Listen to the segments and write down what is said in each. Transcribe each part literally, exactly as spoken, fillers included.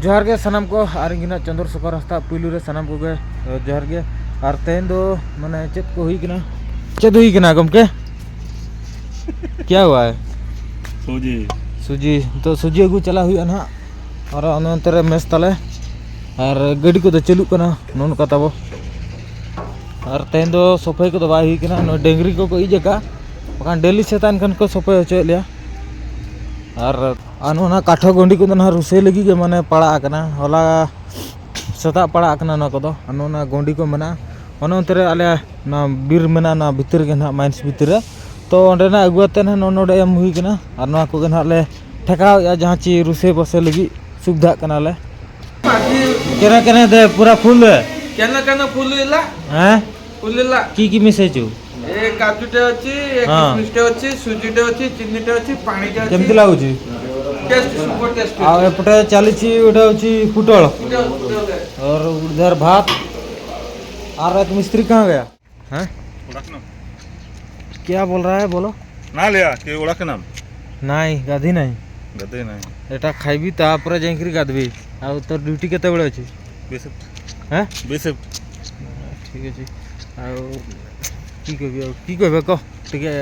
ᱡᱚᱦᱟᱨ ᱜᱮ ᱥᱟᱱᱟᱢ ᱠᱚ, ᱟᱨ ᱤᱧ ᱜᱮ ᱱᱟᱜ ᱪᱚᱸᱫᱚᱨ ᱥᱮᱠᱷᱚᱨ ᱦᱟᱸᱥᱫᱟ ᱯᱩᱭᱞᱩ ᱨᱮ ᱥᱟᱱᱟᱢ ᱠᱚᱜᱮ, ᱮ, ᱡᱚᱦᱟᱨ ᱜᱮ᱾ ᱟᱨ ᱛᱮᱦᱮᱧ ᱫᱚ ᱢᱟᱱᱮ ᱪᱮᱫ ᱠᱚ ᱦᱩᱭ ᱠᱟᱱᱟ? ᱪᱮᱫ ᱦᱩᱭ ᱠᱟᱱᱟ ᱜᱚᱢᱠᱮ? ᱠᱭᱟ ᱦᱩᱣᱟ ᱦᱟᱭ? ᱥᱩᱡᱤ᱾ ᱥᱩᱡᱤ᱾ ᱛᱚ ᱥᱩᱡᱤ ᱟᱹᱜᱩ ᱪᱟᱞᱟᱜ ᱦᱩᱭᱩᱜᱼᱟ ᱱᱟᱦᱟᱜ᱾ ᱟᱨ ᱚᱱᱮ ᱚᱱᱛᱮ ᱨᱮ ᱢᱮᱥ ᱛᱟᱞᱮ᱾ ᱟᱨ ᱜᱟᱹᱰᱤ ᱠᱚᱫᱚ ᱪᱟᱹᱞᱩᱜ ᱠᱟᱱᱟ ᱱᱚᱜᱼᱚ ᱱᱚᱝᱠᱟ ᱛᱟᱵᱚ᱾ ᱟᱨ ᱛᱮᱦᱮᱧ ᱫᱚ ᱥᱟᱹᱯᱷᱟᱹᱭ ᱠᱚᱫᱚ ᱵᱟᱭ ᱦᱩᱭ ᱠᱟᱱᱟ, ᱱᱚᱜᱼᱚᱭ ᱰᱟᱹᱝᱨᱤ ᱠᱚᱠᱚ ᱤᱡ ᱟᱠᱟᱫ, ᱵᱟᱠᱷᱟᱱ ᱰᱮᱞᱤ ᱥᱮᱛᱟᱜ ᱮᱱᱠᱷᱟᱱ ᱠᱚ ᱥᱟᱹᱯᱷᱟᱹᱭ ᱦᱚᱪᱚᱭᱮᱫ ᱞᱮᱭᱟ᱾ ᱟᱨ, ᱟᱨ ᱱᱚᱜᱼᱚ ᱱᱟ ᱠᱟᱴᱷᱟ ᱜᱩᱸᱰᱤ ᱠᱚᱫᱚ ᱱᱟᱦᱟᱜ ᱨᱩᱥᱟᱹᱭ ᱞᱟᱹᱜᱤᱫ ᱜᱮ ᱢᱟᱱᱮ ᱯᱟᱲᱟᱜ ᱟᱠᱟᱱᱟ, ᱦᱚᱞᱟ ᱥᱮᱛᱟᱜ ᱯᱟᱲᱟᱜ ᱟᱠᱟᱱᱟ ᱱᱚᱣᱟ ᱠᱚᱫᱚ᱾ ᱟᱨ ᱱᱚᱜᱼᱚ ᱱᱟ ᱜᱩᱸᱰᱤ ᱠᱚ ᱢᱮᱱᱟᱜᱼᱟ, ᱚᱱᱮ ᱚᱱᱛᱮ ᱨᱮ ᱟᱞᱮ ᱱᱚᱣᱟ ᱵᱤᱨ ᱢᱮᱱᱟᱜᱼᱟ, ᱱᱚᱣᱟ ᱵᱷᱤᱛᱤᱨ ᱨᱮᱜᱮ ᱱᱟᱦᱟᱜ ᱢᱟᱭᱤᱱᱥ ᱵᱷᱤᱛᱤᱨ ᱨᱮ᱾ ᱛᱚ ᱚᱸᱰᱮᱱᱟᱜ ᱟᱹᱜᱩ ᱠᱟᱛᱮ ᱱᱟᱦᱟᱜ ᱱᱚᱜᱼᱚ ᱱᱚᱰᱮ ᱮᱢ ᱦᱩᱭ ᱠᱟᱱᱟ᱾ ᱟᱨ ᱱᱚᱣᱟ ᱠᱚᱜᱮ ᱱᱟᱦᱟᱜ ᱞᱮ ᱴᱷᱮᱠᱟᱣᱮᱫᱼᱟ, ᱡᱟᱦᱟᱸ ᱪᱮ ᱨᱩᱥᱟᱹᱭ ᱵᱚᱥᱮ ᱞᱟᱹᱜᱤᱫ ᱥᱩᱵᱤᱫᱷᱟᱜ ᱠᱟᱱᱟᱞᱮ᱾ ᱠᱮᱱᱟ ᱠᱮᱱᱟ ᱫᱮ ᱯᱩᱨᱟ ᱯᱷᱩᱞ ᱦᱮ? ᱠᱮᱱᱟ ᱠᱮᱱᱟ ᱯᱷᱩᱞ ᱦᱮ ᱞᱟ? ᱦᱮᱸ? ᱯᱷᱩᱞ ᱦᱮ ᱞᱟ? କି କି ମିଶେଇଛୁ? ଏ କାଜୁଟେ ଅଛି, ଏ ହଁ। କିସମିସଟେ ଅଛି, ସୁଜିଟେ ଅଛି, ଚିନିଟେ ଅଛି, ପାଣିଟେ ଅଛି। କେମିତି ଲାଗୁଛି? ଟେଷ୍ଟ, ସୁପର ଟେଷ୍ଟ ଆଉ ଅଛି। ଏପଟେ ଚାଲିଛି ଗୋଟେ ହଉଛି ପୋଟଳ। ପୋଟଳ, ପୋଟଳ। और उधर भात। और एक मिस्त्री कहाँ गया? हैं? उड़कना। क्या बोल रहा है, बोलो। ना लिया कि उड़कना। ନାଇଁ, ଗାଧି ନାହିଁ। ଗାଧି ନାହିଁ। ଏଟା ଖାଇବି, ତାପରେ ଯାଇକିରି ଗାଧବି। ଆଉ ତୋର ଡ୍ୟୁଟି କେତେବେଳେ ଅଛି? ବି ସିଫ୍ଟ। ହେଁ? ବି ସିଫ୍ଟ। ଠିକ୍ ଅଛି। ଆଉ କି କହିବି, ଆଉ କି କହିବେ କହ ଟିକେ।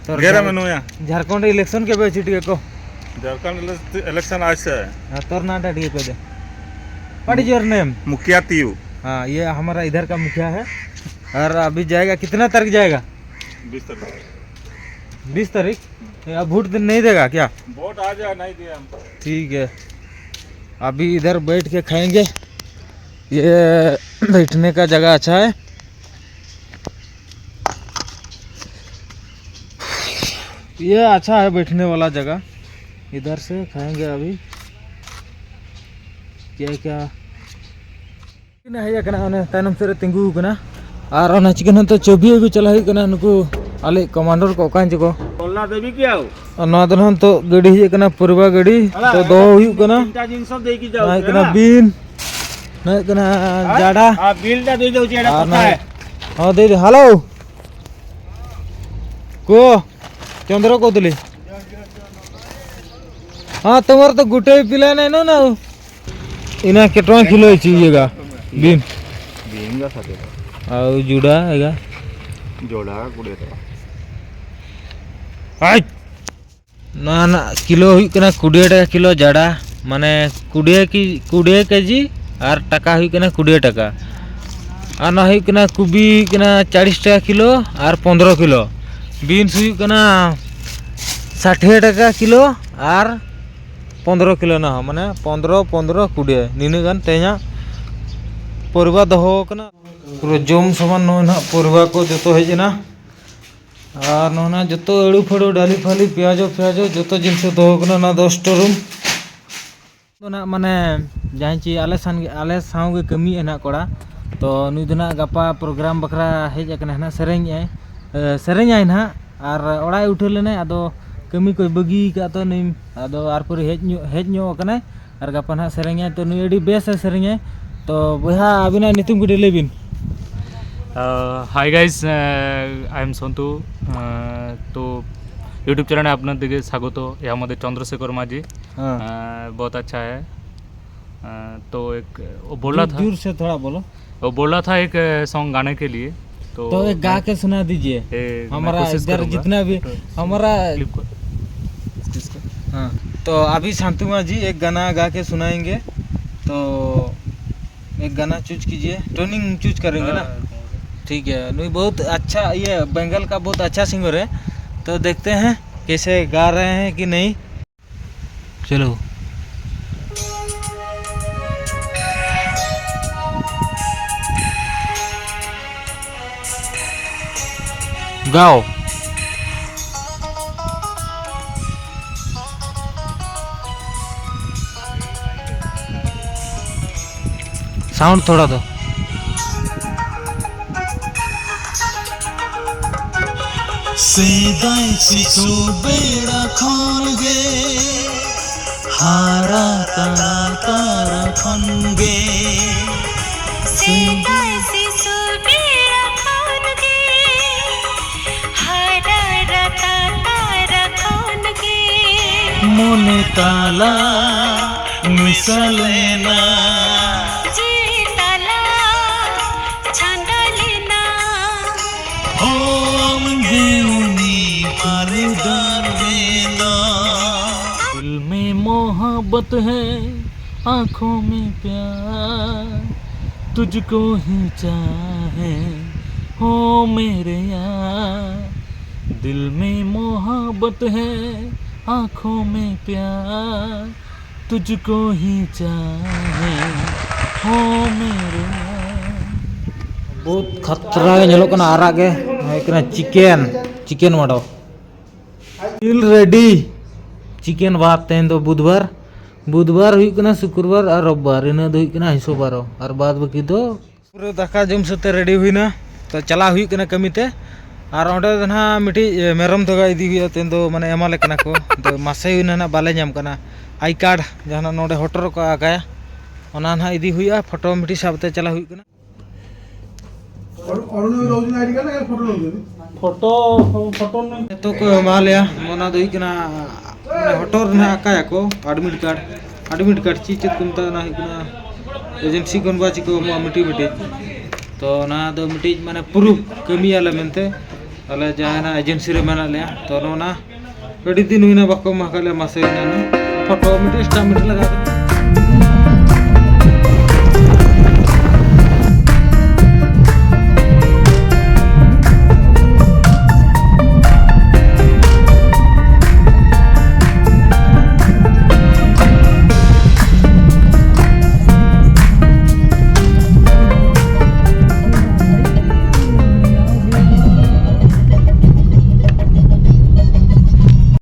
ତୋର ଗେରା ଝାର-, ମେନୁ ୟା। ଝାଡ଼ଖଣ୍ଡ ଇଲେକ୍ସନ କେବେ ଅଛି ଟିକେ କହ। झारखंड इलेक्शन आज से है। ହଁ, ତୋର ନାଁଟା ଟିକେ କହିଦେ। What is your name? मुखिया तीयू। हाँ, ये हमारा इधर का मुखिया है। और अभी जाएगा, कितना तारीख जाएगा? बीस तारीख। बीस तारीख? ये अब वोट नहीं देगा क्या? वोट आ जाए, नहीं दिया हम। ठीक है, अभी इधर बैठ के खाएंगे। ये बैठने का जगह अच्छा है। ये अच्छा है बैठने वाला जगह। इधर से खाएंगे अभी। क्या क्या ᱦᱮᱡ ᱟᱠᱟᱱᱟ, ᱚᱱᱮ ᱛᱟᱭᱱᱚᱢ ᱥᱮᱫ ᱨᱮ ᱛᱤᱸᱜᱩ ᱟᱠᱟᱱᱟ᱾ ᱟᱨ ᱚᱱᱟ ᱪᱤᱠᱟᱹ ᱱᱤᱛᱚᱜ ᱪᱟᱹᱵᱤ ᱟᱹᱜᱩ ᱪᱟᱞᱟᱜ ᱦᱩᱭᱩᱜ ᱠᱟᱱᱟ᱾ ᱱᱩᱠᱩ ᱟᱞᱮ ᱠᱚᱢᱟᱱᱰᱚᱨ ᱠᱚ ᱚᱠᱟᱭᱮᱱ ᱪᱚᱠᱚ? ᱠᱚᱞᱞᱟ ᱫᱮᱵᱤ ᱠᱤ ᱟᱣ? ᱟᱨ ᱱᱚᱣᱟ ᱫᱚ ᱱᱟᱦᱟᱜ ᱱᱤᱛᱚᱜ ᱜᱟᱹᱰᱤ ᱦᱮᱡ ᱟᱠᱟᱱᱟ, ᱯᱩᱨᱵᱟ ᱜᱟᱹᱰᱤ᱾ ᱟᱞᱟ, ᱱᱤᱛᱚᱜ ᱫᱚᱦᱚ ᱦᱩᱭᱩᱜ ᱠᱟᱱᱟ᱾ ᱛᱤᱱᱴᱟ ᱡᱤᱱᱤᱥ ᱫᱮᱠᱷᱤ ᱡᱟᱣ ᱱᱚᱣᱟ ᱦᱩᱭᱩᱜ ᱠᱟᱱᱟ ᱠᱟᱱᱟ᱾ ᱵᱤᱱ, ᱱᱚᱣᱟ ᱦᱩᱭᱩᱜ ᱠᱟᱱᱟ ᱦᱮᱸ? ᱡᱟᱰᱟ᱾ ᱟᱨ ᱵᱤᱞ ᱴᱟ ᱫᱮ ᱫᱚ ᱪᱮᱫ ᱟᱨ ᱠᱚᱛᱷᱟ ᱱᱚᱣᱟ, ᱦᱮᱸ? ᱦᱚᱸ, ᱫᱮ ᱫᱮ, ᱦᱮᱞᱳ᱾ ᱠᱚ, ᱪᱚᱱᱫᱨᱚ ᱠᱚ ᱫᱤᱞᱤ᱾ ᱦᱮᱸ, ᱛᱚᱢᱟᱨ ᱛᱚ ᱜᱩᱴᱟᱹᱭ ᱯᱤᱞᱟ ᱱᱟᱭ ᱱᱚ ᱱᱟ᱾ इन्हें कितना किलो चाहिएगा? बीन। बीन का साठ रुपया। और जुड़ा हैगा? जोड़ा कोड़े टका। आई। ᱱᱚᱣᱟ ᱨᱮᱱᱟᱜ ᱠᱤᱞᱳ ᱦᱩᱭᱩᱜ ᱠᱟᱱᱟ ᱠᱩᱲᱤ ᱴᱟᱠᱟ ᱠᱤᱞᱳ ᱡᱟᱰᱟ, ᱢᱟᱱᱮ ᱠᱩᱲᱤ ᱠᱤ-, ᱠᱩᱲᱤ ᱠᱮᱡᱤ ᱟᱨ ᱴᱟᱠᱟ ᱦᱩᱭᱩᱜ ᱠᱟᱱᱟ ᱠᱩᱲᱤ ᱴᱟᱠᱟ᱾ ᱟᱨ ᱱᱚᱣᱟ ᱦᱩᱭᱩᱜ ᱠᱟᱱᱟ ᱠᱚᱵᱤ ᱦᱩᱭᱩᱜ ᱠᱟᱱᱟ ᱪᱟᱞᱤᱥ ᱴᱟᱠᱟ ᱠᱤᱞᱳ ᱟᱨ ᱯᱚᱱᱫᱽᱨᱚ ᱠᱤᱞᱳ᱾ ᱵᱤᱱᱥ ᱦᱩᱭᱩᱜ ᱠᱟᱱᱟ ᱥᱟᱴᱷᱮ ᱴᱟᱠᱟ ᱠᱤᱞᱳ ᱟᱨ ᱯᱚᱱᱫᱽᱨᱚ ᱠᱤᱞᱳ, ᱱᱚᱣᱟ ᱦᱚᱸ ᱢᱟᱱᱮ ᱯᱚᱱᱫᱽᱨᱚ, ᱯᱚᱱᱫᱽᱨᱚ, ᱠᱩᱲᱤ, ᱱᱤᱱᱟᱹᱜ ᱜᱟᱱ ᱛᱮᱦᱮᱧᱟᱜ ᱯᱚᱨᱤᱵᱟ ᱫᱚᱦᱚ ᱟᱠᱟᱱᱟ᱾ ᱯᱩᱨᱟᱹ ᱡᱚᱢ ᱥᱟᱢᱟᱱ ᱱᱚᱜᱼᱚᱭ ᱱᱟᱦᱟᱜ ᱯᱚᱨᱤᱵᱟ ᱠᱚ ᱡᱚᱛᱚ ᱦᱮᱡ ᱮᱱᱟ᱾ ᱟᱨ ᱱᱚᱜᱼᱚ ᱱᱟ ᱡᱚᱛᱚ ᱟᱹᱲᱩ ᱯᱷᱟᱹᱲᱩ, ᱰᱟᱹᱞᱤ ᱯᱷᱟᱹᱞᱤ, ᱯᱮᱸᱭᱟᱡᱚ ᱯᱷᱮᱸᱭᱟᱡᱚ ᱡᱚᱛᱚ ᱡᱤᱱᱤᱥ ᱫᱚᱦᱚ ᱠᱟᱱᱟ ᱚᱱᱟ ᱫᱚ ᱥᱴᱳᱨ ᱨᱩᱢ᱾ ᱫᱚ ᱱᱟᱜ ᱢᱟᱱᱮ ᱡᱟᱦᱟᱸᱭ ᱪᱮ ᱟᱞᱮ ᱥᱟᱝ-, ᱟᱞᱮ ᱥᱟᱶ ᱜᱮ ᱠᱟᱹᱢᱤᱭᱮᱫ ᱦᱮᱱᱟᱜ ᱠᱚᱲᱟ, ᱛᱚ ᱱᱩᱭ ᱫᱚ ᱱᱟᱜ ᱜᱟᱯᱟ ᱯᱨᱳᱜᱨᱟᱢ ᱵᱟᱠᱷᱨᱟ ᱦᱮᱡ ᱟᱠᱟᱱᱟᱭ ᱦᱟᱸᱜ, ᱥᱮᱨᱮᱧᱮᱜᱼᱟᱭ, ᱮ, ᱥᱮᱨᱮᱧᱟᱭ ᱱᱟᱦᱟᱜ᱾ ᱟᱨ ᱚᱲᱟᱜ ᱮ ᱩᱴᱷᱟᱹᱣ ᱞᱮᱱᱟᱭ, ᱟᱫᱚ ᱠᱟᱹᱢᱤ ᱠᱚᱭ ᱵᱟᱹᱜᱤ ᱟᱠᱟᱫ ᱛᱚ ᱱᱩᱭ, ᱟᱫᱚ ᱟᱨᱯᱚᱨᱮ ᱦᱮᱡ ᱧᱚᱜ, ᱦᱮᱡ ᱧᱚᱜ ᱟᱠᱟᱱᱟᱭ᱾ ᱟᱨ ᱜᱟᱯᱟ ᱱᱟᱦᱟᱜ ᱥᱮᱨᱮᱧᱟᱭ, ᱛᱚ ᱱᱩᱭ ᱟᱹᱰᱤ ᱵᱮᱥ ᱮ ᱥᱮᱨᱮᱧᱟᱭ᱾ ᱛᱚ ᱵᱚᱭᱦᱟ, ᱟᱹᱵᱤᱱᱟᱜ ᱧᱩᱛᱩᱢ ᱠᱟᱹᱴᱤᱡ ᱞᱟᱹᱭ ᱵᱤᱱ᱾ Uh, hi guys, uh, I am Sontu. Uh, तो YouTube चैनल है अपना दिखे स्वागत हो। यहाँ मध्य चंद्रशेखर माझी। हाँ। Uh, बहुत अच्छा है। Uh, तो एक वो बोल रहा था, जोर से थोड़ा बोलो। वो बोल रहा था एक सॉन्ग गाने के लिए। तो तो एक गा मैं के सुना दीजिए। ए, मैं हमारा कोशिश इधर करूँगा। जितना भी तो हमारा क्लिप को, इसको। हाँ, तो अभी शांतु माझी एक गाना गा के सुनाएंगे। तो एक गाना चूज कीजिए, ट्यूनिंग चूज करेंगे ना। हाँ। ठीक है, नहीं, बहुत अच्छा, ये बंगाल का बहुत अच्छा सिंगर है। तो देखते हैं कैसे गा रहे हैं कि नहीं। चलो। गाओ। साउंड थोड़ा दो। ᱥᱮᱫᱟᱭ ᱥᱤᱥᱩ ᱵᱮᱲᱟ ᱠᱷᱚᱱ ᱜᱮ, ᱦᱟᱨᱟ ᱛᱟᱨᱟ ᱛᱟᱨᱟ ᱠᱷᱚᱱ ᱜᱮ᱾ ᱥᱮᱫᱟᱭ ᱥᱤᱥᱩ ᱵᱮᱲᱟ ᱠᱷᱚᱱ ᱜᱮ, ᱦᱟᱨᱟ ᱨᱟᱛᱟ ᱛᱟᱨᱟ ᱠᱷᱚᱱ ᱜᱮ᱾ ᱢᱚᱱᱮ ᱛᱟᱞᱟ ᱢᱮᱥᱟ ᱞᱮᱱᱟ᱾ ᱡᱤᱣᱤ ᱛᱟᱞᱟ ᱪᱷᱟᱸᱫᱟ ᱞᱮᱱᱟ᱾ ᱦᱚᱸ ᱟᱢ ᱜᱮ ᱩᱱᱤ ᱯᱟᱨᱩᱫᱟᱨ ᱢᱮᱱᱟ᱾ दिल में मोहब्बत है, आंखों में प्यार, तुझको ही चाहे, हो मेरे यार। दिल में मोहब्बत है, आंखों में प्यार, तुझको ही चाहे, हो मेरे यार। बहुत खतरा ᱜᱮ ᱧᱮᱞᱚᱜ ᱠᱟᱱᱟ, ᱟᱨᱟᱜ ᱜᱮ ᱦᱩᱭᱩᱜ ᱠᱟᱱᱟ ᱪᱤᱠᱮᱱ, ᱪᱤᱠᱮᱱ ᱢᱟᱰᱚ᱾ ᱢᱤᱞ ᱨᱮᱰᱤ, ᱪᱤᱠᱮᱱ ᱵᱷᱟᱛ᱾ ᱛᱮᱦᱮᱧ ᱫᱚ ᱵᱩᱫᱷᱵᱟᱨ, ᱵᱩᱫᱷᱵᱟᱨ ᱦᱩᱭᱩᱜ ᱠᱟᱱᱟ ᱥᱩᱠᱨᱵᱟᱨ ᱟᱨ ᱨᱚᱵᱵᱟᱨ, ᱤᱱᱟᱹ ᱫᱚ ᱦᱩᱭᱩᱜ ᱠᱟᱱᱟ ᱟᱹᱭᱥᱚ ᱵᱟᱨᱚ, ᱟᱨ ᱵᱟᱫ ᱵᱟᱹᱠᱤ ᱫᱚ ᱯᱩᱨᱟᱹ ᱫᱟᱠᱟ ᱡᱚᱢ ᱥᱟᱹᱛ ᱛᱮ ᱨᱮᱰᱤ ᱦᱩᱭᱱᱟ, ᱛᱚ ᱪᱟᱞᱟᱣ ᱦᱩᱭᱩᱜ ᱠᱟᱱᱟ ᱠᱟᱹᱢᱤ ᱛᱮ᱾ ᱟᱨ ᱚᱸᱰᱮ ᱫᱚ ᱱᱟᱦᱟᱜ ᱢᱤᱫᱴᱤᱡ ᱢᱮᱨᱚᱢ ᱫᱚᱜᱟ ᱤᱫᱤ ᱦᱩᱭᱩᱜᱼᱟ, ᱛᱮᱦᱮᱧ ᱫᱚ ᱢᱟᱱᱮ ᱮᱢᱟ ᱞᱮ ᱠᱟᱱᱟ ᱠᱚ, ᱟᱫᱚ ᱢᱟᱥᱮ ᱦᱩᱭᱱᱟ ᱱᱟᱦᱟᱜ ᱵᱟᱞᱮ ᱧᱟᱢ ᱠᱟᱱᱟ᱾ ᱟᱭ ᱠᱟᱨᱰ ᱡᱟᱦᱟᱱᱟᱜ ᱱᱚᱰᱮ ᱦᱚᱴᱚᱨ ᱠᱚ ᱟᱜᱟᱭᱟ, ᱚᱱᱟ ᱱᱟᱦᱟᱜ ᱤᱫᱤ ᱦᱩᱭᱩᱜᱼᱟ, ᱯᱷᱳᱴᱳ ᱢᱤᱫᱴᱤᱡ ᱥᱟᱵ ᱛᱮ ᱪᱟᱞᱟᱣ ᱦᱩᱭᱩᱜ ᱠᱟᱱᱟ᱾ ᱯᱷᱳᱴᱳ, ᱯᱷᱳᱴᱳ ᱱᱩᱭ ᱱᱤᱛᱚᱜ ᱠᱚ ᱮᱢᱟ ᱞᱮᱭᱟ, ᱚᱱᱟ ᱫᱚ ᱦᱩᱭᱩᱜ ᱠᱟᱱᱟ, ᱢᱟᱱᱮ, ᱦᱚᱴᱚᱨ ᱨᱮᱱᱟᱜ ᱟᱠᱟᱭᱟᱠᱚ, admit card, admit card ᱪᱮᱫ ᱪᱮᱫ ᱠᱚ ᱢᱮᱛᱟᱜᱼᱟ, ᱚᱱᱟ ᱦᱩᱭᱩᱜ ᱠᱟᱱᱟ ᱮᱡᱮᱱᱥᱤ ᱠᱷᱚᱱ ᱵᱟ ᱪᱮᱫ ᱠᱚ ᱮᱢᱚᱜᱼᱟ ᱢᱤᱫᱴᱤᱡ ᱢᱤᱫᱴᱤᱡ᱾ ᱛᱚ ᱚᱱᱟ ᱫᱚ ᱢᱤᱫᱴᱤᱡ, ᱢᱟᱱᱮ, ᱯᱨᱩᱯᱷ ᱠᱟᱹᱢᱤᱭᱟᱞᱮ ᱢᱮᱱᱛᱮ, ᱟᱞᱮ ᱡᱟᱦᱟᱸ ᱮᱡᱮᱱᱥᱤ ᱨᱮ ᱢᱮᱱᱟᱜ ᱞᱮᱭᱟ᱾ ᱛᱚ ᱱᱚᱜᱼᱚ ᱱᱟ ᱟᱹᱰᱤ ᱫᱤᱱ ᱦᱩᱭᱱᱟ ᱵᱟᱠᱚ ᱮᱢᱟ ᱠᱟᱫ ᱞᱮᱭᱟ, ᱢᱟᱥᱮ ᱦᱩᱭᱱᱟ ᱱᱟ᱾ ᱯᱷᱳᱴᱳ ᱢᱤᱫᱴᱤᱡ ᱥᱴᱟᱢᱯ ᱢᱤᱫᱴᱤᱡ ᱞᱟᱜᱟᱣ ᱠᱟᱛᱮ